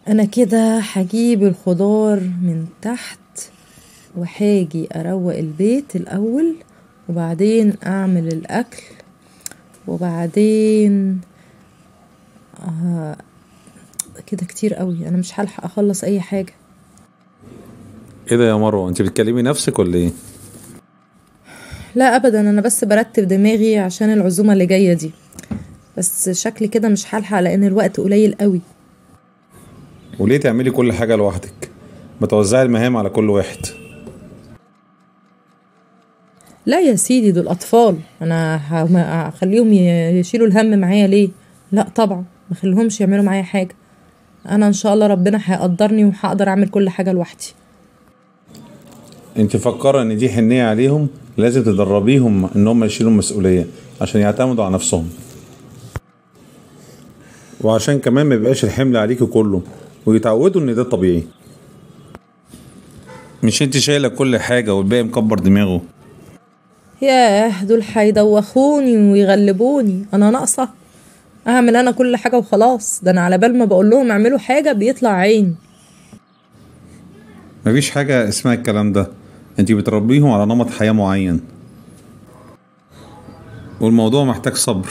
انا كده هجيب الخضار من تحت وهاجي اروق البيت الاول، وبعدين اعمل الاكل، وبعدين كده كتير قوي، انا مش هلحق اخلص اي حاجة. ايه ده يا مروه، انت بتكلمي نفسك ولا ايه؟ لا ابدا، انا بس برتب دماغي عشان العزومة اللي جاية دي، بس شكلي كده مش هلحق لان الوقت قليل قوي. وليه تعملي كل حاجة لوحدك؟ ما توزعي المهام على كل واحد. لا يا سيدي، دول اطفال، انا هخليهم يشيلوا الهم معايا ليه؟ لا طبعا ما خليهمش يعملوا معايا حاجة، انا ان شاء الله ربنا هيقدرني وهقدر اعمل كل حاجة لوحدي. انت مفكرة ان دي حنيه عليهم؟ لازم تدربيهم ان هم يشيلوا المسؤولية عشان يعتمدوا على نفسهم، وعشان كمان ما يبقاش الحمل عليكي كله، ويتعودوا ان ده طبيعي. مش انت شايله كل حاجة والباقي مكبر دماغه. ياه، دول هيدوخوني ويغلبوني، انا ناقصه اعمل انا كل حاجة وخلاص؟ ده انا على بال ما بقول لهم اعملوا حاجة بيطلع عيني. مفيش حاجة اسمها الكلام ده، انت بتربيهم على نمط حياة معين، والموضوع محتاج صبر،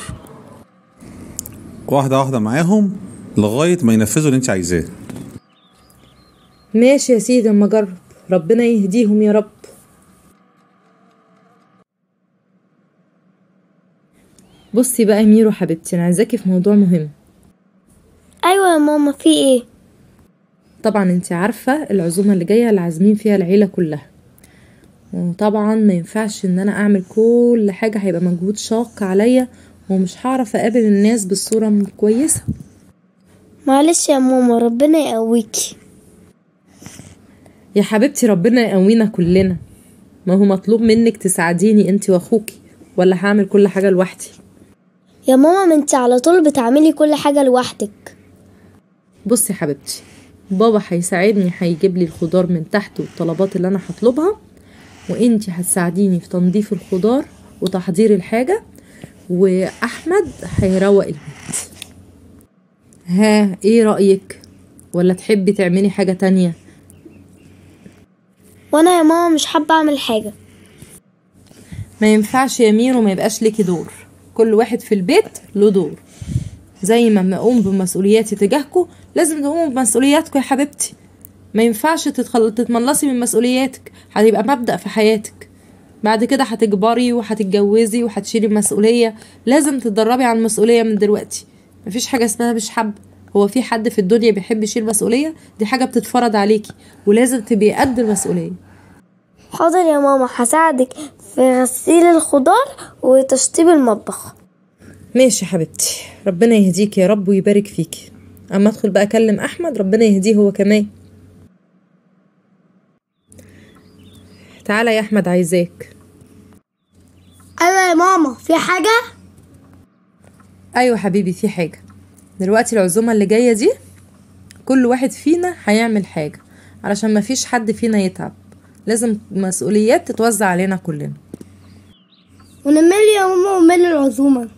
واحدة واحدة معاهم لغاية ما ينفذوا اللي انت عايزاه. ماشي يا سيدي، اما اجرب، ربنا يهديهم يا رب. بصي بقى يا ميرو حبيبتي، انا عايزاكي في موضوع مهم. ايوه يا ماما، في ايه؟ طبعا انت عارفه العزومة اللي جاية اللي عازمين فيها العيلة كلها، وطبعا ما ينفعش ان انا اعمل كل حاجة، هيبقى مجهود شاق عليا ومش هعرف اقابل الناس بالصورة كويسة. معلش يا ماما، ربنا يقويكي يا حبيبتي، ربنا يقوينا كلنا. ما هو مطلوب منك تساعديني انت واخوكي، ولا هعمل كل حاجة لوحدي؟ يا ماما ما انت على طول بتعملي كل حاجة لوحدك. بصي يا حبيبتي، بابا هيساعدني، هيجيب لي الخضار من تحت والطلبات اللي انا هطلبها، وانتي هتساعديني في تنظيف الخضار وتحضير الحاجة، واحمد هيروق البيت. ها ايه رايك؟ ولا تحبي تعملي حاجة تانية؟ وانا يا ماما مش حابة اعمل حاجة. ما ينفعش يا ميرو ما يبقاش ليكي دور، كل واحد في البيت له دور. زي ما بقوم بمسؤولياتي تجاهكم لازم تقوموا بمسؤولياتكم يا حبيبتي. ما ينفعش تتملصي من مسؤولياتك، هتبقى مبدأ في حياتك. بعد كده هتكبري وهتتجوزي وهتشيلي مسؤولية، لازم تتدربي على المسؤولية من دلوقتي. مفيش حاجة اسمها مش حب، هو في حد في الدنيا بيحب يشيل مسؤولية؟ دي حاجة بتتفرض عليكي ولازم تبقي قد المسؤولية. حاضر يا ماما، هساعدك في غسيل الخضار وتشطيب المطبخ. ماشي يا حبيبتي، ربنا يهديك يا رب ويبارك فيكي. اما ادخل بقى اكلم احمد، ربنا يهديه هو كمان. تعالى يا احمد، عايزاك. ايوه يا ماما، في حاجة؟ ايوه حبيبي في حاجة. دلوقتي العزومة اللي جاية دي كل واحد فينا هيعمل حاجة علشان ما فيش حد فينا يتعب، لازم مسؤوليات تتوزع علينا كلنا. ونمل يا ماما ومال العزومة.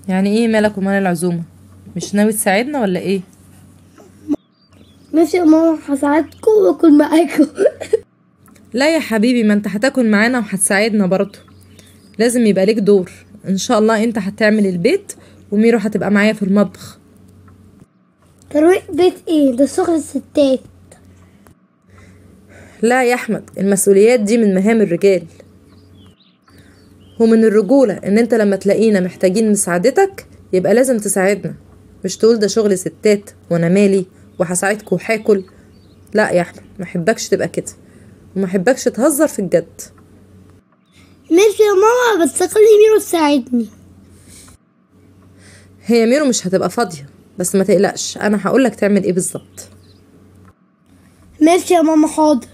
يعني ايه مالك ومال العزومة؟ مش ناوي تساعدنا ولا ايه؟ ماشي يا ماما، هساعدكم واكل معاكم. لا يا حبيبي، ما انت هتاكل معانا وهتساعدنا برضه، لازم يبقى ليك دور. ان شاء الله انت هتعمل البيت وميرو هتبقى معايا في المطبخ. ترويق بيت ايه ده؟ شغل الستات. لا يا احمد، المسؤوليات دي من مهام الرجال، ومن الرجولة ان انت لما تلاقينا محتاجين مساعدتك يبقى لازم تساعدنا، مش تقول ده شغل ستات وانا مالي وهساعدكوا وهاكل. لا يا احمد، ما احبكش تبقى كده، وما احبكش تهزر في الجد. ماشي يا ماما، بس خلي ميرو تساعدني. هي ميرو مش هتبقى فاضية، بس ما تقلقش انا هقولك تعمل ايه بالظبط. ماشي يا ماما، حاضر.